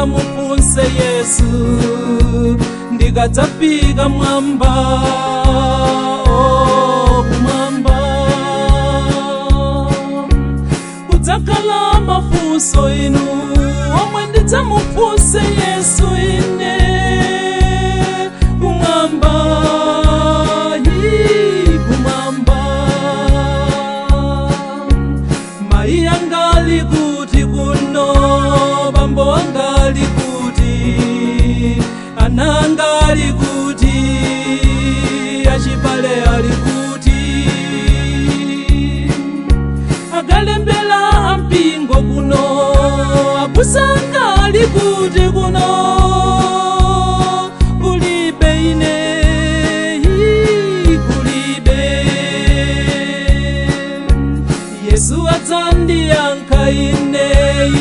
ndidzamufunse Yesu ndikadzafika mwamba, oh, kumwamba kudzakhala mafunso inu omwe ndidzamufunse Yesu ine kumwamba, hi, kumwamba. Mai angali kuti kuno, bambo angali kuti, ana angali kuti, achibale ali kuti, akalembela ampingo kuno, abusa ali kuti kuno, kulibe ine, kulibe. Yesu adzandiyankha ine,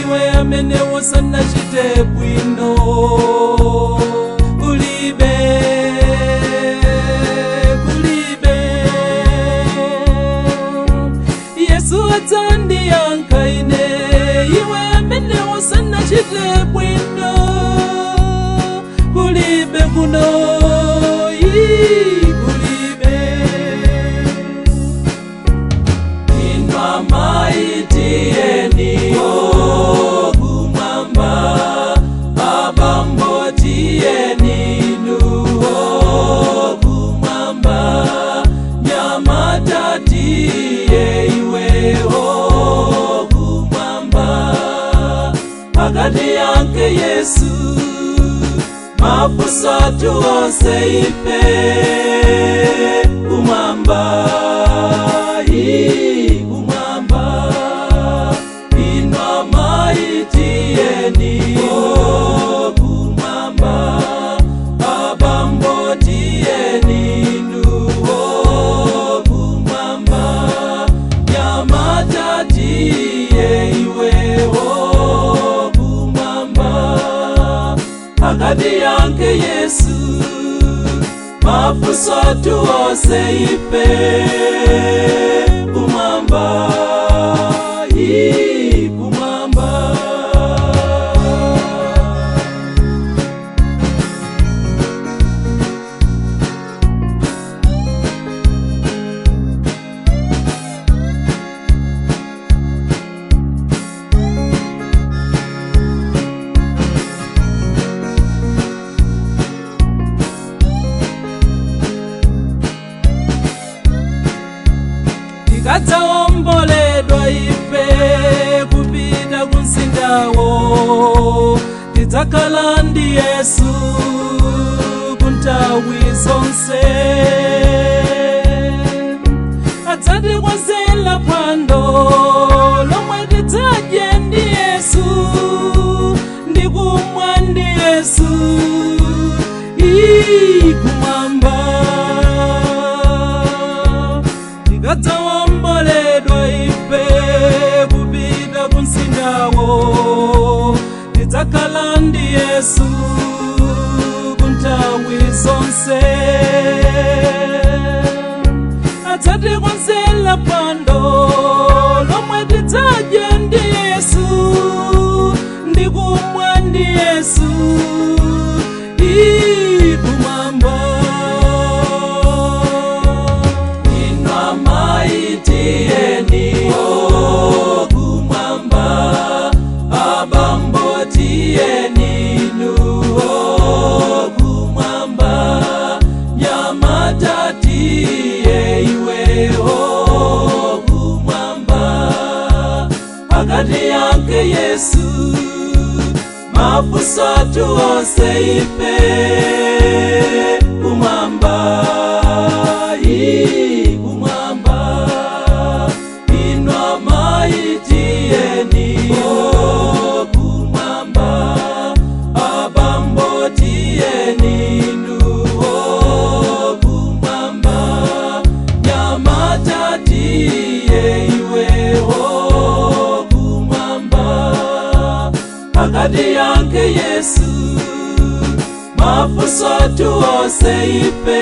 iwe amene usanachite bwino, kulibe, kulibe. Yesu adzandiyankha ine, iwe amene usanachite bwino, kulibe kuno, kulibe. Inu amayi tiyeni kumwamba, abambo tiyeni inu kumwamba, nyamata tiye iwe kumwamba, akatiyankhe Yesu mafunso athu onse ife kumwamba, hi, kumwamba. Inu amayi tiyeni kumwamba, abambo tiyeni inu kumwamba, nyamata tiye iwe kumwamba, akatiyankhe Yesu mafunso athu onse ife kumwamba, hi, kumwamba. Tikadzawomboledwa ife kupita kumzindawo, tidzakhala ndi Yesu kunthawi zonse. Adzatikonzera phwando lomwe tidzadye ndi Yesu ndi kumwa ndi Yesu kumwamba. Tikadzawomboledwa ife kupita kumzindawo, tidzakhala ndi Yesu kunthawi zonse. Adzatikonzera phwando lomwe tidzadye ndi Yesu ndi kumwa ndi Yesu kumwamba. Inu amayi tiyeni kumwamba, abambo tiyeni inu kumwamba, nyamata tiye iwe kumwamba, akatiyankhe Yesu mafunso athu onse ife kumwamba, hi, kumwamba. Inu amayi tiyeni kumwamba, abambo tiyeni inu kumwamba, nyamata tiye iwe kumwamba, akatiyankhe Yesu mafunso athu onse ife.